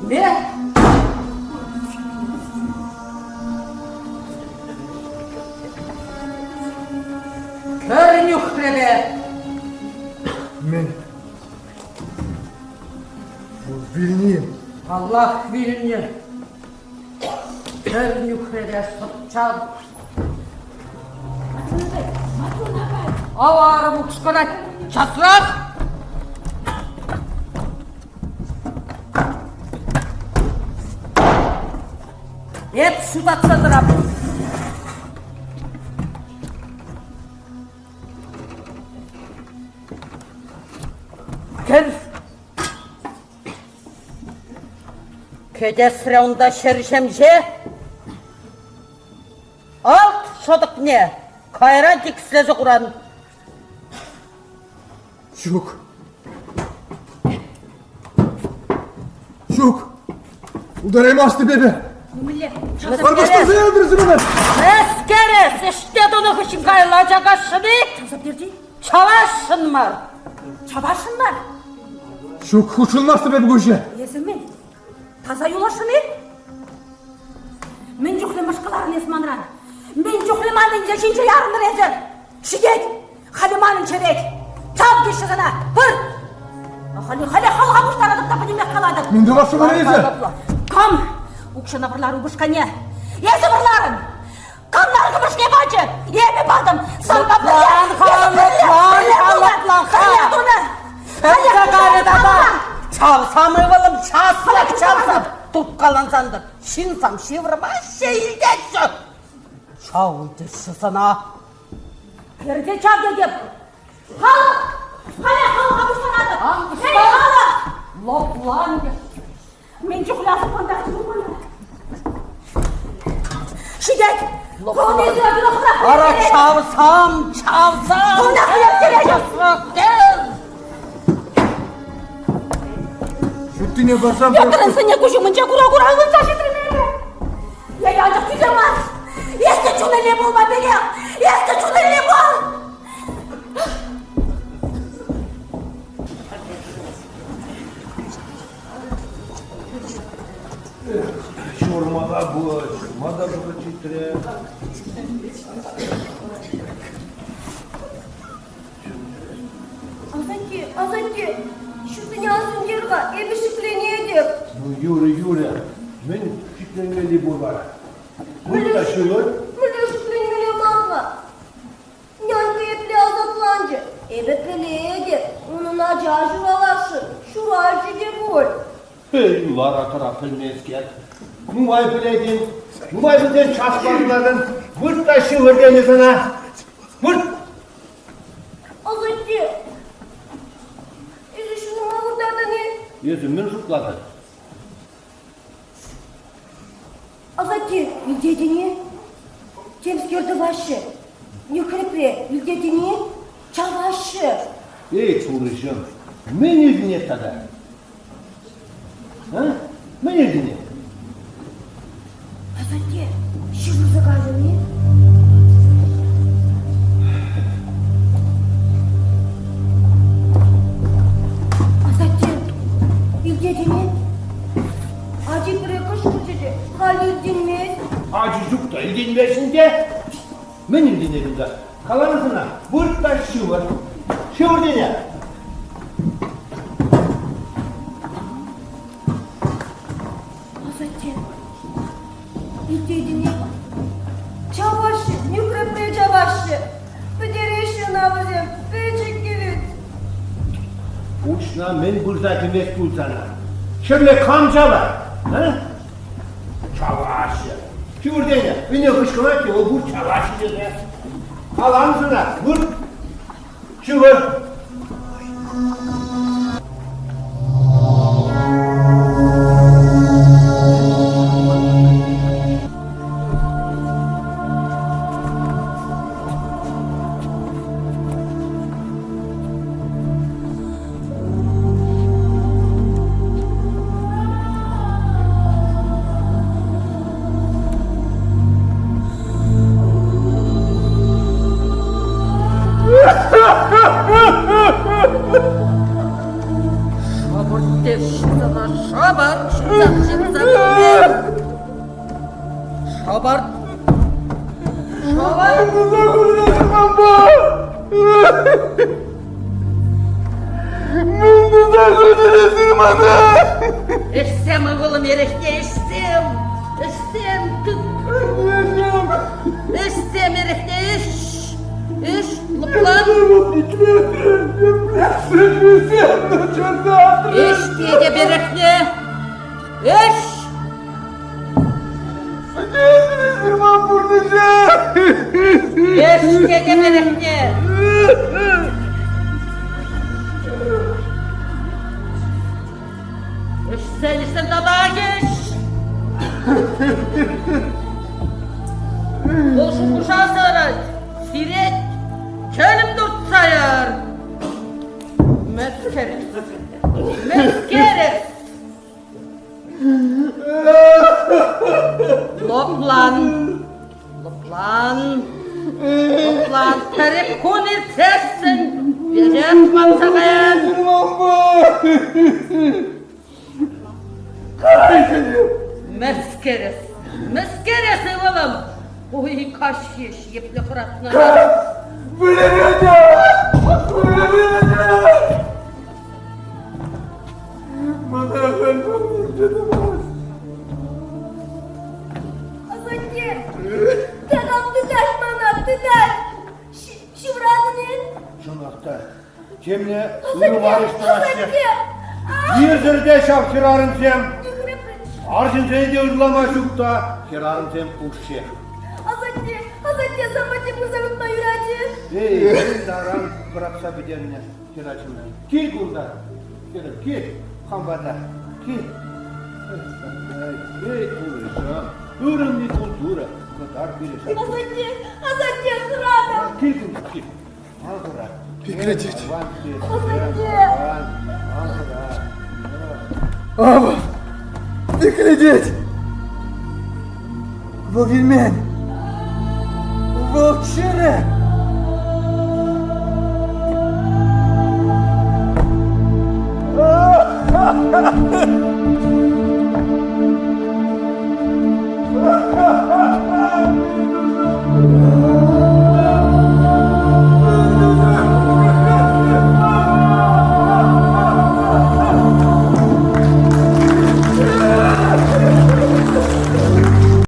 Ме? Кӗр нӳхрепе! Мӗн? Вӑл вилни. Паллах, вилнӗ. Кӗр нӳхрепе сӑпчан. Ав арӑм укшкӑрать. Часрах! Эп ҫутатса тӑрап. Кӗр. Кӗтесре унта ҫӗр ҫемҫе. Алт шӑтӑкне кайран тикӗслесе хуран. Ҫук. Ҫук. Пултараймастӑп эпӗ. Мӗнле? Варкӑштарса ятӑр мана. Мӗскер эс ӗҫте тунӑ хыҫҫӑн каялла чакасшӑн-и? Чавса пӗтерчӗ? Чавасшӑн мар. Чавасшӑн мар? Ҫук, хутшӑнмастӑп эпӗ ку ӗҫе. Эсӗ мӗн? Таса юласшӑн-и? Мӗн чухлӗ мӑшкӑларӑн эс манран? Мӗн чухлӗ ман ӗнсе ҫинче ярӑнӑр эсӗ? Ҫитет! Халӗ манӑн черет! Чав теҫҫӗ сана! Пыр! Халӗ, халӗ халӑха пуҫтаратӑп та пӗтӗмпех калатӑп. Мӗн тӑвасшӑн вара эсӗ? Кам укҫана вӑрларӗ упӑшкане? Эсӗ вӑрларӑн! Кам наркӑмӑшне пачӗ? Эпӗ патӑм! Санпа пӗрле! Эсӗ пӗрле! Пӗрле тунӑ! Пӗрле тунӑ! Пӗрле тата! Чавсам, ывӑлӑм, часрах чавсам! Турткалансан та ҫынсам ҫывӑрмаҫҫӗ, илтеҫҫӗ. Чав теҫҫӗ сана. Хӗрсе чав тетӗп. Халӑх! Халех халӑха пуҫтаратӑп! Эй, халӑх! Лӑплан! Мӗн чухлӗ асаплантарчӗ вӑл мана. Ҫитет! Ара чавсам, чавсам! Ҫуттине парсам... Петрӑн сӑнне куҫ умӗнче кура-кура ывӑнса ҫитрӗм эпӗ. Эпӗ анчах тӳсе мар. Эс те чун пулма пекех! Эс те чун пул! Ҫурмала пулать, ҫурма та вӑхӑт ҫитрӗ. Асатте, асатте, ҫутине асӑнтер-ха, эпӗ шикленетӗп. Ну, юрӗ, юрӗ. Мӗн шикленмелли пур вара? Пур та ҫывӑр. Мӗнле шикленмелле мар-ха? Нянька епле асапланчӗ. Эпӗ пӗлетӗп, унӑн ача ҫураласшӑн, ҫуралчӗ те пуль. Эй, лара-тӑра пӗлменскер. Нумай пӗлетӗн, нумай пӗлсен час ватӑлатӑн. Вырт та ҫывӑр тенӗ сана. Вырт! Асатте, эсӗ ҫулӑма выртатӑн-и? Эсӗ мӗн шутлатӑн? Асатте, илтетӗн-и? Темскер тӑваҫҫӗ. Нӳхрепре, илтетӗн-и? Чаваҫҫӗ. Эй, турӑҫӑм, мӗн илтӗнет тата? А? Мӗн илтӗнет? Асатте, ҫывӑрса кайрӑн-и? Асатте, илтетӗн-и? Ачи пӗрре кӑшкӑрчӗ те халь илтӗнмест. Ачи ҫук та илтӗнмест ӗнтӗ. Мӗн илтӗнет унта? Каланӑ сана, вырт та ҫывӑр. Ҫывӑр тенӗ. Асатте, илтетӗн-и? Чаваҫҫӗ, нӳхрепре чаваҫҫӗ. Пӗтереҫҫӗ ӑна вӗсем, пӗчӗк кӗвӗт. Пуҫна мӗн пырса кӗмест пуль сана? Ҫӗрле кам чавать? А? Чаваҫҫӗ. Ҫывӑр тенӗ, ӗне хыҫкӑнать те вӑл пур чаваҫҫӗ тесе. Калан сана, вырт, ҫывӑр. Ha ha ha! Пурте сана шӑпӑр ҫырса ҫырса пӗтмен. Шӑпӑр. Шӑпӑр. Мӗн туса хутӑн эсир мана? Ӗҫсем, ывӑлӑм, эрехне ӗҫсем. Ӗҫсем, тыт. Ӗҫсем, эрехне ӗҫ. Ӗҫ, лӑплан. Ӗҫ тетӗп эрехне. Ӗҫ! Ӗҫ тетӗп эрехне. Ӗҫсен, ӗҫсен татах ӗҫ! Вӑл шухӑша сарать, сирет, чӗлӗм туртса яр. Мӗскер эс? Мӗскер эс? Лӑплан, лӑплан, лӑплан. Пӗр-ик кун иртсессӗн веҫех манса каян. Мӗскер эс? Мӗскер эс, ывӑлӑм? Ой, каҫ ҫеҫ епле хӑратнӑ. Вӗлеретӗп! Вӗлеретӗп! Мана халь ним тӑмасть. Асатте, такам тытать мана, тытать. Ҫывратӑн-и? Чӑнах та, темле ырӑ мар ӗҫ тӑваҫҫӗ. Асатте! Ирсӗр те ҫав хӗрарӑмсем. Арҫынсене те ырлама ҫук та, хӗрарӑмсем пушшех. Асатте, асатте, самати пырса выртма юрать-и? Эй, мӗн таран пӑрахса пӗтернӗ хӗрачӑна. Кил кунта, хӗрӗм, кил, хам пата, кил. Эй, турӑҫӑм, ырӑнни культура, кӑтарт пире ҫак. Асатте, асатте, хӑратӑп. Кил кунта, кил. Ан хӑра. Прекратите. Асатте. Ан хӑра. Ава, прекратить! Вӑл вилмен! Вӑл чӗрӗ!